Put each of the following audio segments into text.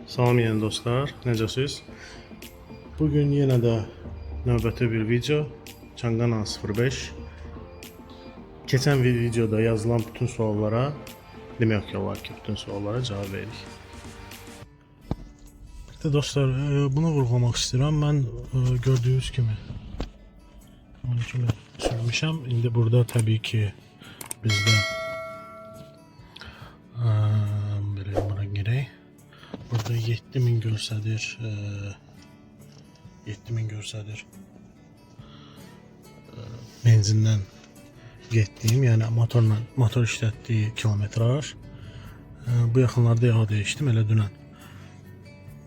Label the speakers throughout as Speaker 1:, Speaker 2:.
Speaker 1: Salam yenə dostlar, necəsiz? Bugün yenə də növbəti bir video Changan A05. Keçən videoda yazılan bütün suallara, demək olar ki, bütün suallara cavab veririk. Bir də dostlar, bunu vurğulamaq istəyirəm. Mən gördüyünüz kimi bunun kimi sürmüşəm. İndi burada təbii ki bizdə belə bura girək. Burada 7000 göstərir. 7000 göstərir. Benzindən getdiyim, yəni motorla motor işlətdiyi kilometraj. Bu yaxınlarda yağı dəyişdim elə dünən.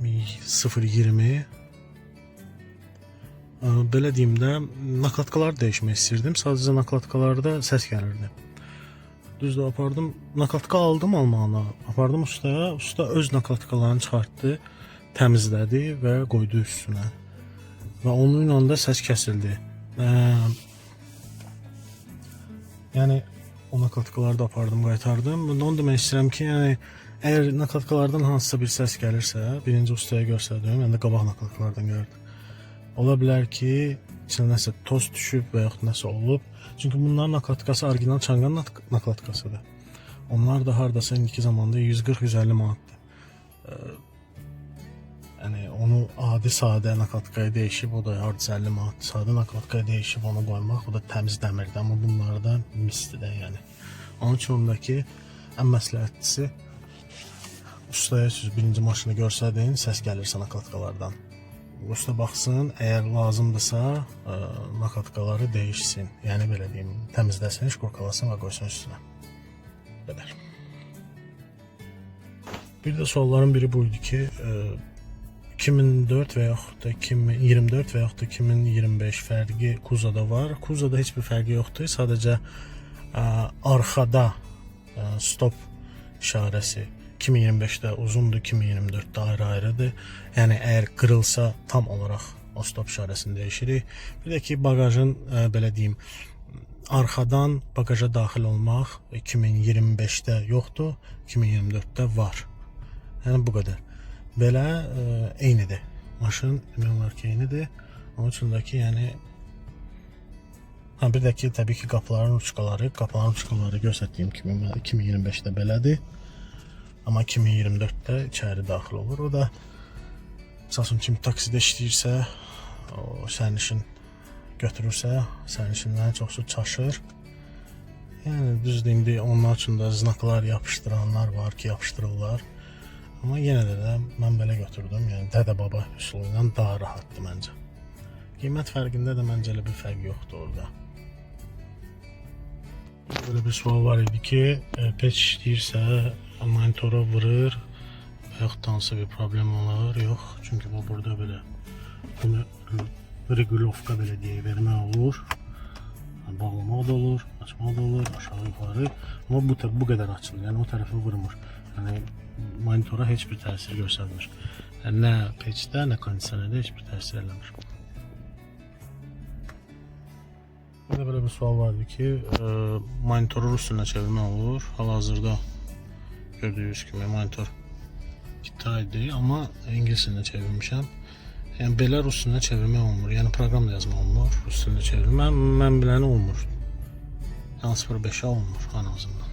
Speaker 1: 0.20. Belə deyim də, nakladkaları dəyişmək istirdim. Sadəcə nakladkalarda səs gəlirdi. Düzdür, apardım, nakladka aldım almağına. Apardım ustaya. Usta öz nakladkalarını çıxartdı, təmizlədi və qoydu üstünə. Və onunla da səs kəsildi. Yəni o nakladkaları da apardım, qaytardım. Bunda onu demək istəyirəm ki, yəni əgər nakladkalardan hansısa bir səs gəlirsə, birinci ustaya göstərdim, yəni də qabaq nakladkalardan gəlirdi. Ola bilər ki, içinə nəsə toz düşüb və yaxud nəsə olub. Çünki bunların nakladkası orijinal Changan nakladkasıdır. Onlar da hardasa indiki zamanda 140-150 manatdır. Yəni onu adi sadə nakladkaya dəyişib, o da hardasa 50 manat. Sadə nakladkaya dəyişib onu qoymaq, o da təmiz dəmirdir, amma bunlarda misdir də yəni. Onun üçün ondakı ən məsləhətlisi ustaya siz birinci maşını göstərdin, səs gəlirsə nakladkalardan. Usta baxsın, əgər lazımdırsa, nakladkaları dəyişsin. Yəni belə deyim, təmizləsin, şkurkalasın və qoysun üstünə. Qədər. Bir də sualların biri bu idi ki, 2004 və yaxud da 2024 və yaxud da 2025 fərqi Kuzada var. Kuzada heç bir fərqi yoxdur. Sadəcə arxada stop işarəsi 2025-də uzundur, 2024-də ayrı-ayrıdır. Yəni əgər qırılsa tam olaraq o stop işarəsini dəyişirik. Bir də ki baqajın belə deyim, arxadan baqaja daxil olmaq 2025-də yoxdur, 2024-də var. Yəni bu qədər. Belə eynidir. Maşın demək olar ki, eynidir. Onun üçün də ki, yəni ha bir də ki, təbii ki, qapıların ruçkaları göstərdiyim kimi 2025-də belədir. Amma 2024-də içəri daxil olur. O da məsəl üçün kim taksidə işləyirsə, o sərnişin götürürsə, sərnişindən çoxsu çaşır. Yəni düzdür, indi onlar üçün də znaklar yapışdıranlar var ki, yapışdırırlar. Amma yenə də mən belə götürdüm. Yəni dədə baba üsulu ilə daha rahatdır məncə. Qiymət fərqində də məncə elə bir fərq yoxdur orada. Belə bir sual var idi ki, peç işləyirsə monitora vurur və yaxud da hansısa bir problem olur. Yox, çünki bu burada belə bunu regulovka belə deyək, vermək olur. Yəni, bağlamaq da olur, açmaq da olur, aşağı yuxarı. Amma bu qədər açılır. Yəni o tərəfə vurmur. Yəni monitora heç bir təsir göstərmir. Yəni nə peçdə, nə kondisionerdə heç bir təsir eləmir. Bir də belə bir sual vardı ki, monitoru rus dilinə çevirmək olur. Hal-hazırda gördüyünüz kimi monitor Qitaydır, amma ingilis dilinə çevirmişəm. Yəni belə rus dilinə çevirmək olmur. Yəni proqram da yazmaq olmur. Rus dilinə çevirmə. Mən biləni olmur. Yəni 05-ə olmur ən azından.